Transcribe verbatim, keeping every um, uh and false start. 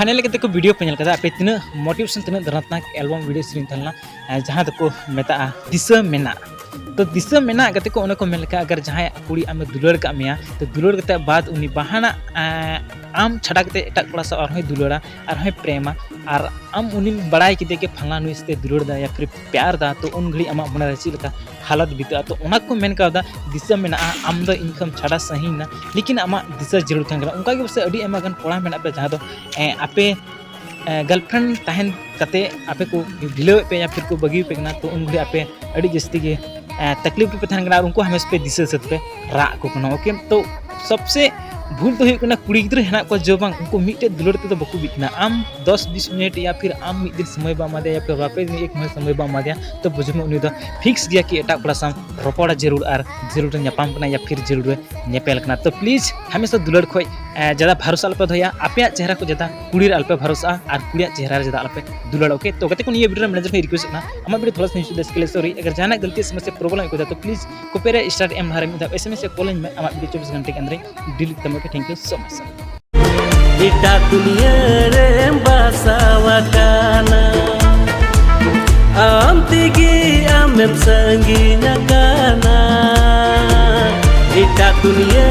Final ᱠᱟᱛᱮ ᱠᱚ video ᱯᱮ ᱧᱮᱞ ᱠᱟᱫᱟ, ᱟᱯᱮ ᱛᱤᱱᱟᱹᱜ ᱢᱳᱴᱤᱵᱷᱮᱥᱚᱱ, ᱛᱤᱱᱟᱹᱜ ᱫᱚᱨᱫᱽᱱᱟᱠ ᱮᱞᱵᱟᱢ ᱵᱷᱤᱰᱤᱭᱳ ᱥᱮᱨᱮᱧ ᱛᱟᱦᱮᱸ ᱞᱮᱱᱟ, ᱡᱟᱦᱟᱸ ᱫᱚᱠᱚ ᱢᱮᱛᱟᱜᱼᱟ ᱫᱤᱥᱟᱹ ᱢᱮᱱᱟᱜ᱾ ᱛᱚ ᱫᱤᱥᱟᱹ ᱢᱮᱱᱟᱜ ᱠᱟᱛᱮ ᱠᱚ ᱚᱱᱮ ᱠᱚ ᱢᱮᱱ ᱞᱮᱠᱟ, ᱟᱜᱟᱨ ᱡᱟᱦᱟᱸᱭ ᱠᱩᱲᱤ ᱟᱢᱮ ᱫᱩᱞᱟᱹᱲ ᱠᱟᱜ ᱢᱮᱭᱟ, ᱛᱚ ᱫᱩᱞᱟᱹᱲ ᱠᱟᱛᱮ ᱵᱟᱫ ᱩᱱᱤ ᱵᱟᱦᱟᱱᱟᱜ ᱟᱢ ᱪᱷᱟᱰᱟ ᱠᱟᱛᱮ ᱮᱴᱟᱜ ᱠᱚᱲᱟ ᱥᱟᱶ ᱟᱨᱦᱚᱸᱭ ᱫᱩᱞᱟᱹᱲᱟ, ᱟᱨᱦᱚᱸᱭ ᱯᱨᱮᱢᱟ, ᱟᱨ ᱟᱢ ᱩᱱᱤᱢ ᱵᱟᱲᱟᱭ ᱠᱮᱫᱮ ᱠᱤ ᱯᱷᱟᱞᱱᱟ ᱱᱩᱭ ᱥᱟᱛᱮ ᱫᱩᱞᱟᱹᱲ ᱫᱟ ᱭᱟ ᱯᱷᱤᱨ ᱯᱭᱟᱨ ᱫᱟ, ᱛᱚ ᱩᱱ ᱜᱷᱟᱹᱲᱤᱡ ᱟᱢᱟᱜ ᱢᱚᱱᱮ ᱨᱮ ᱪᱮᱫ ᱞᱮᱠᱟ ᱦᱟᱞᱚᱛ ᱵᱤᱛᱟᱹᱜᱼᱟ? ᱛᱚ ᱚᱱᱟ ᱠᱚ ᱢᱮᱱ ᱠᱟᱣᱫᱟ, ᱫᱤᱥᱟᱹ ᱢᱮᱱᱟᱜᱼᱟ, ᱟᱢ ᱫᱚ ᱤᱧ ᱠᱷᱚᱱ ᱪᱷᱟᱰᱟ ᱥᱟᱹᱦᱤᱧ ᱱᱟ, ᱞᱮᱠᱤᱱ ᱟᱢᱟᱜ ᱫᱤᱥᱟᱹ ᱡᱟᱹᱨᱩᱲ ᱠᱟᱱ ᱠᱟᱱᱟ᱾ ᱚᱱᱠᱟ ᱜᱮ ᱯᱟᱥᱮᱡ ᱟᱹᱰᱤ ᱟᱭᱢᱟ ᱜᱟᱱ ᱠᱚᱲᱟ ᱢᱮᱱᱟᱜ ᱯᱮ, ᱡᱟᱦᱟᱸ ᱫᱚ ᱟᱯᱮ ᱜᱟᱨᱞᱯᱷᱨᱮᱱᱰ ᱛᱟᱦᱮᱱ ᱠᱟᱛᱮ ᱟᱯᱮ ᱠᱚ ᱰᱷᱤᱞᱟᱹᱣᱮᱫ ᱯᱮ ᱭᱟ ᱯᱷᱤᱨ ᱠᱚ ᱵᱟᱹᱜᱤ ᱯᱮ ᱠᱟᱱᱟ, ᱛᱚ ᱩᱱ ᱜᱷᱟᱹᱲᱤᱡ ᱟᱯᱮ ᱟᱹᱰᱤ ᱡᱟᱹᱥᱛᱤ ᱜᱮ ᱛᱟᱠᱞᱤᱯ ᱨᱮᱯᱮ ᱛᱟᱦᱮᱱ ᱠᱟᱱᱟ, ᱟᱨ ᱩᱱᱠᱩ ᱦᱟᱢᱮᱥ ᱯᱮ ᱫᱤᱥᱟᱹ ᱥᱟᱹᱛ ᱯᱮ ᱨᱟᱜ ᱟᱠᱚ ᱠᱟᱱᱟ᱾ ᱳᱠᱮ, ᱛᱚ ᱥᱚᱵᱥᱮ ᱵᱷᱩᱞ ᱫᱚ ᱦᱩᱭᱩᱜ ᱠᱟᱱᱟ ᱠᱩᱲᱤ ᱜᱤᱫᱽᱨᱟᱹ ᱦᱮᱱᱟᱜ ᱠᱚᱣᱟ ᱡᱮ ᱵᱟᱝ, ᱩᱱᱠᱩ ᱢᱤᱫᱴᱮᱡ ᱫᱩᱞᱟᱹᱲ ᱛᱮᱫᱚ ᱵᱟᱠᱚ ᱵᱤᱫ ᱠᱟᱱᱟ᱾ ᱟᱢ ᱫᱚᱥ ᱵᱤᱥ ᱢᱤᱱᱤᱴ ᱭᱟ ᱯᱷᱤᱨ ᱟᱢ ᱢᱤᱫ ᱫᱤᱱ ᱥᱚᱢᱚᱭ ᱵᱟᱢ ᱮᱢᱟᱫᱮᱭᱟ ᱭᱟ ᱯᱷᱤᱨ ᱵᱟᱨ ᱯᱮ ᱫᱤᱱ ᱮᱠ ᱢᱟᱹᱦᱱᱟᱹ ᱥᱚᱢᱚᱭ ᱵᱟᱢ ᱮᱢᱟᱫᱮᱭᱟ, ᱛᱚ ᱵᱩᱡᱷᱟᱹᱣ ᱢᱮ ᱩᱱᱤ ᱫᱚ ᱯᱷᱤᱠᱥ ᱜᱮᱭᱟ ᱠᱤ ᱮᱴᱟᱜ ᱠᱚᱲᱟ ᱥᱟᱶ ᱨᱚᱯᱚᱲᱟ ᱡᱟᱹᱨᱩᱲ, ᱟᱨ ᱡᱟᱹᱨᱩᱲ ᱨᱮ ᱧᱟᱯᱟᱢ ᱠᱟᱱᱟ ᱭᱟ ᱯᱷᱤᱨ ᱡᱟᱹᱨᱩᱲ ᱨᱮ ᱧᱮᱯᱮᱞ ᱠᱟᱱᱟ᱾ ᱛᱚ ᱯᱞᱤᱡᱽ ᱦᱟᱢᱮᱥᱟ ᱫᱩᱞᱟᱹᱲ ᱠᱷᱚᱡ ᱡᱟᱫᱟ ᱵᱷᱟᱨᱚᱥᱟ ᱟᱞᱚᱯᱮ ᱫᱚᱦᱚᱭᱟ, ᱟᱯᱮᱭᱟᱜ ᱪᱮᱦᱨᱟ ᱠᱚ ᱡᱟᱫᱟ ᱠᱩᱲᱤ ᱨᱮ ᱟᱞᱚᱯᱮ ᱵᱷᱟᱨᱚᱥᱟᱜᱼᱟ ᱟᱨ ᱠᱩᱲᱤᱭᱟᱜ ᱪᱮᱦᱨᱟ ᱨᱮ ᱡᱟᱫᱟ ᱟᱞᱚᱯᱮ ᱫᱩᱞᱟᱹᱲ᱾ ᱳᱠᱮ, ᱛᱚ ᱜᱟᱛᱮ ᱠᱚ, ᱱᱤᱭᱟᱹ ᱵᱷᱤᱰᱤᱭᱳ ᱨᱮ ᱢᱮᱱᱮᱡᱟᱨ ᱠᱷᱚᱱ ᱨᱤᱠᱩᱭᱮᱥᱴ ᱠᱟᱱᱟ, ᱟᱢᱟᱜ ᱵᱷᱤᱰᱤᱭᱳ ᱛᱷᱚᱲᱟ ᱥᱟ ᱥᱚᱨᱤ, ᱟᱜᱟᱨ ᱡᱟᱦᱟᱱᱟᱜ ᱜᱟᱹᱞᱛᱤ ᱥᱚᱢᱚᱥᱥᱟ ᱯᱨᱚᱵᱞᱮᱢ ᱦᱩᱭ ᱠᱚᱫᱟ ᱛᱚ ᱯᱞᱤᱡᱽ ᱠᱚᱯᱮ ᱨᱮ ᱥᱴᱟᱨ ᱮᱢ ᱞᱟᱦᱟ ᱨᱮ ᱢᱤᱫ ᱫᱷᱟᱣ ᱮᱥ ᱮᱢ ᱮᱥ ᱥᱮ ᱠᱚᱞ ᱟᱹᱧ ᱢᱮ, ᱟᱢᱟᱜ ᱵᱷᱤᱰᱤᱭᱳ ᱪᱚᱵᱵᱤᱥ ᱜᱷᱚᱱᱴᱟ ᱠᱮ ᱟᱱᱫᱟᱨ ᱤᱧ ᱰᱤᱞᱤᱴ ᱠᱟᱛᱟᱢᱟ᱾ Okay, thank you so much. ᱮᱴᱟᱜ ᱫᱩᱱᱤᱭᱟᱹ ᱨᱮᱢ ᱵᱟᱥᱟᱣ ᱟᱠᱟᱱᱟ, ᱟᱢ ᱛᱮᱜᱮ ᱟᱢᱮᱢ ᱥᱟᱺᱜᱤᱧ ᱟᱠᱟᱱᱟ᱾ ᱮᱴᱟᱜ ᱫᱩᱱᱤᱭᱟᱹ